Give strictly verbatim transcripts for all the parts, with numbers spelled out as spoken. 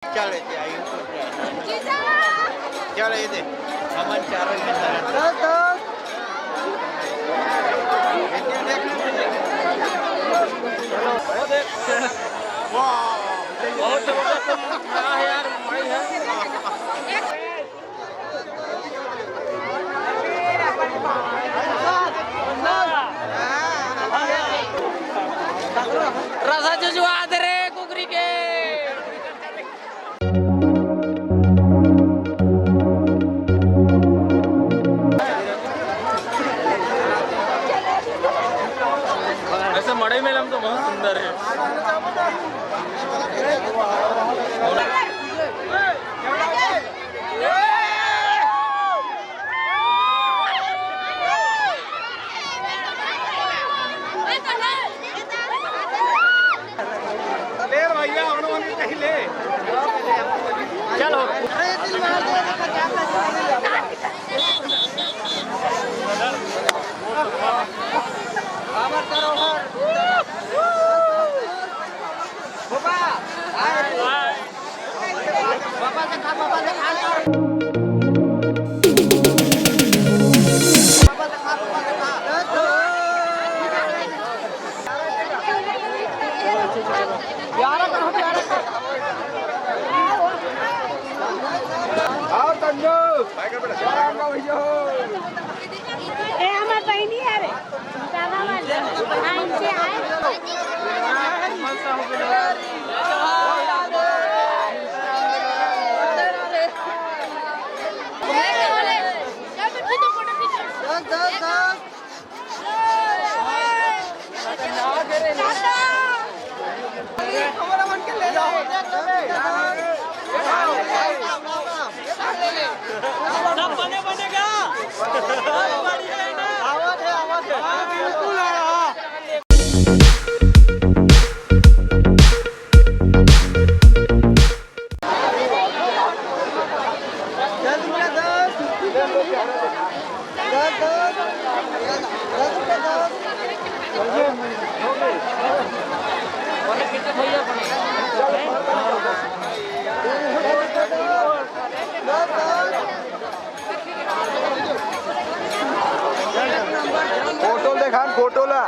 चल, ये दे, आई तो क्या है? चल, ये दे, हमन चारों के तरफ। दोस्त, दोस्त। वाह, बहुत जबरदस्त खड़ा है यार, भाई है। रसा जुजुआ दे रे कुकरी के। ऐसे मड़ई मेला में तो बहुत सुंदर है। ले रे भैया, हमन मन के कहीं ले। चलो। ए, हमर बहिनी हरे। दादा वाला। हाँ, इनसे आए। सब बने बनेगा। सब बढ़िया है ना? आवत है, आवत है। हाँ, बिल्कुल है, हाँ। फोटो देखा, फोटो ला।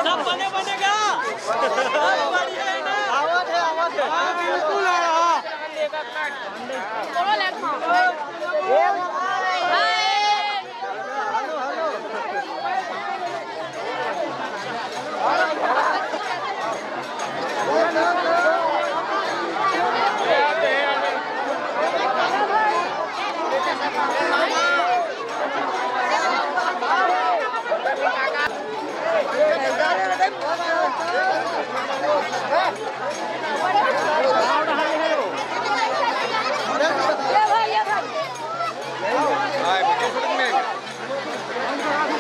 सब बने बनेगा। सब बढ़िया है ना? आवाज है, आवाज है। हाँ, बिल्कुल है, हाँ।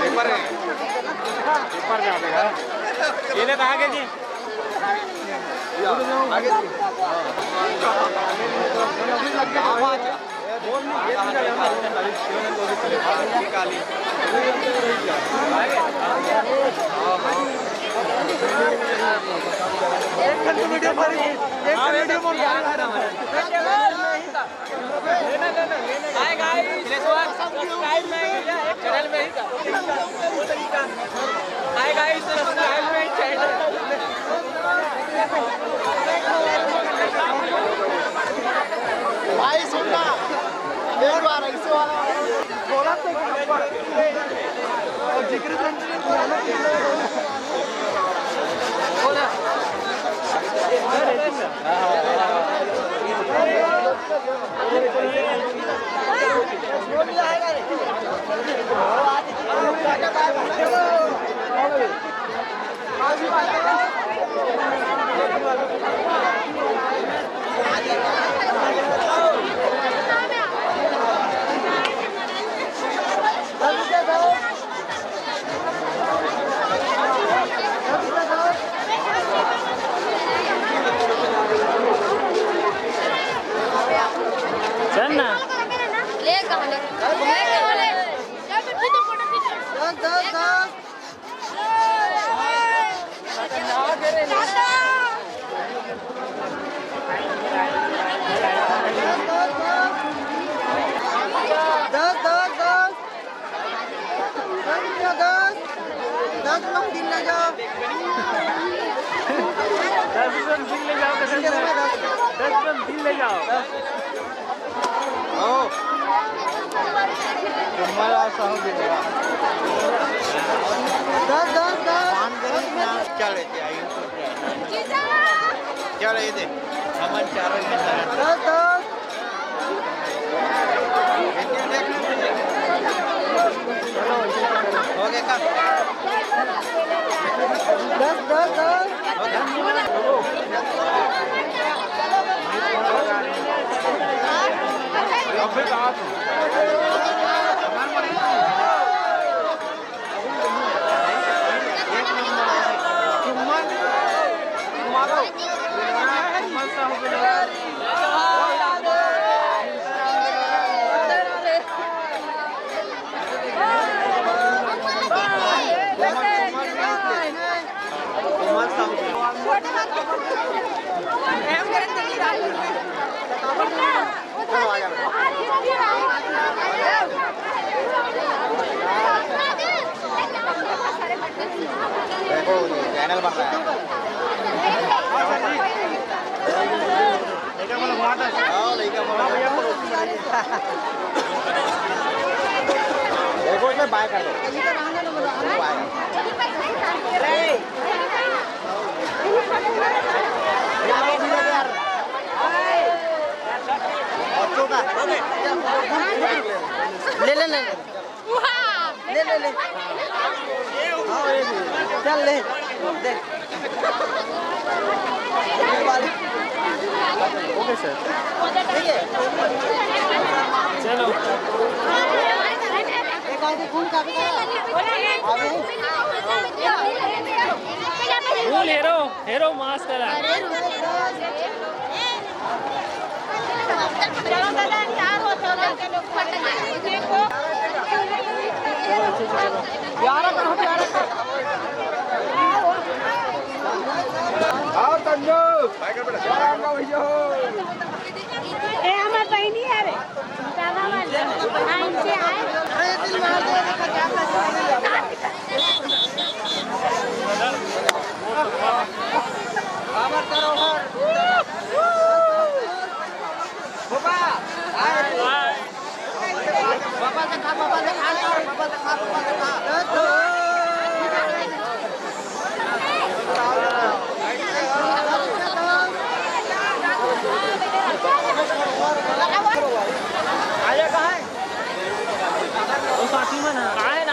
पेपर, पेपर जाने का। ये ले कहाँ के जी? आगे जी। एक घंटे वीडियो पर, एक वीडियो पर। Hi guys, subscribe नहीं किया, एक channel में ही था। Hi guys, subscribe नहीं channel। भाई सुनना, एक बार ऐसे वाला थोड़ा सा जिक्र दस में दिल ले जाओ। ओ। तुम्हारा साहब भी लेगा। दस, दस, दस। पान करी ना। चल, ये दे, आइए, तो क्या है? चल, ये दे। हमन चारों में दस, दस। हो गया का? दस, दस, दस। देखो, चैनल बन रहा है। हाँ, लइका मन। देखो, इसमें बाय कर दो। बाय। बच्चों का। ले, ले, ले, ले। ले, ले, ले। हाँ, ये भी। चल, ले। दे। ओके, सर। ठीक है। चलो। एक आदमी खून काफी करा। अभी। फूल हेरो, हेरो मास्क लगा। ए, हमार बहिनी है रे। हाँ, इनसे आए।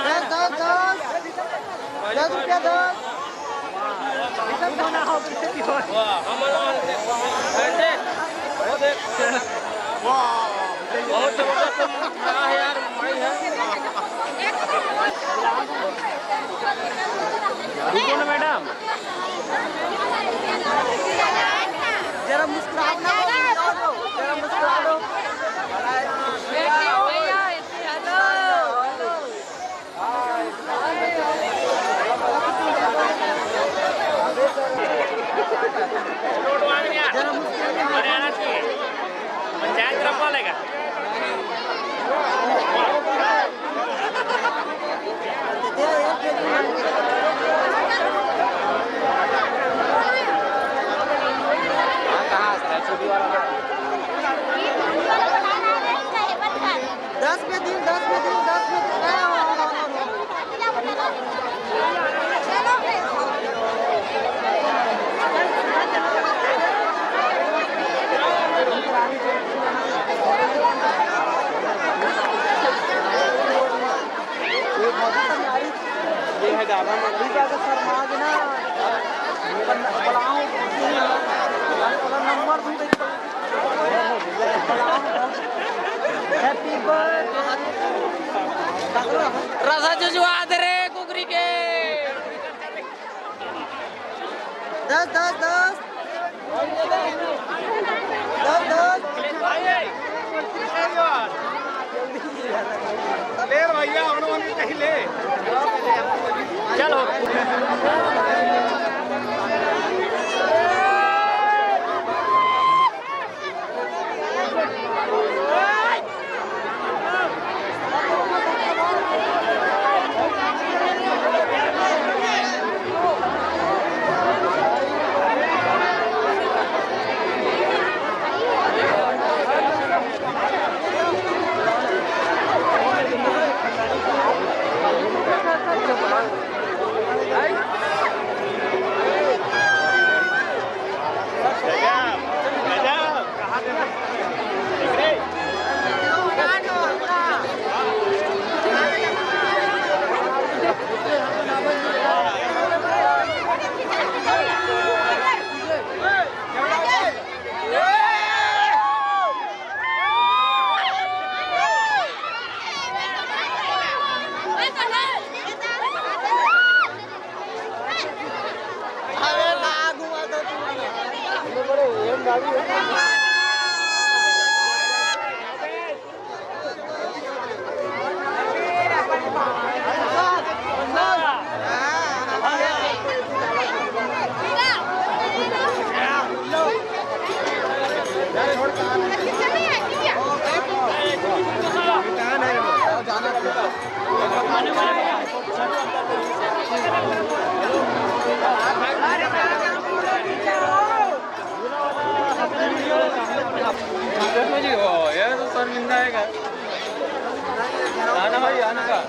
दस, दस, दस। दस रुपया दस। बहुत जबरदस्त खड़ा है यार, भाई है। रुको ना मैडम। जरा मुस्कुराओ ना, जरा मुस्कुरा लो। हरियाणा की पंचायत तरफ वाले का। दस में दिन, दस में दिन, दस में दिन। ये है ज्यादा मत। नंबर भी देखो। Happy birthday। रसा जुजुआ दे रे कुकरी के। दस, दस, दस। दस, दस। ले भैया, हम लोगों ने कहीं ले। चलो। देखो जी, हो, ये तो शर्मिंदा है का? आना भाई, आना का?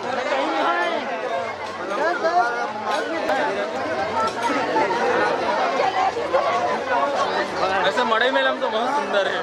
ऐसे मड़ई मेला में तो बहुत सुंदर है।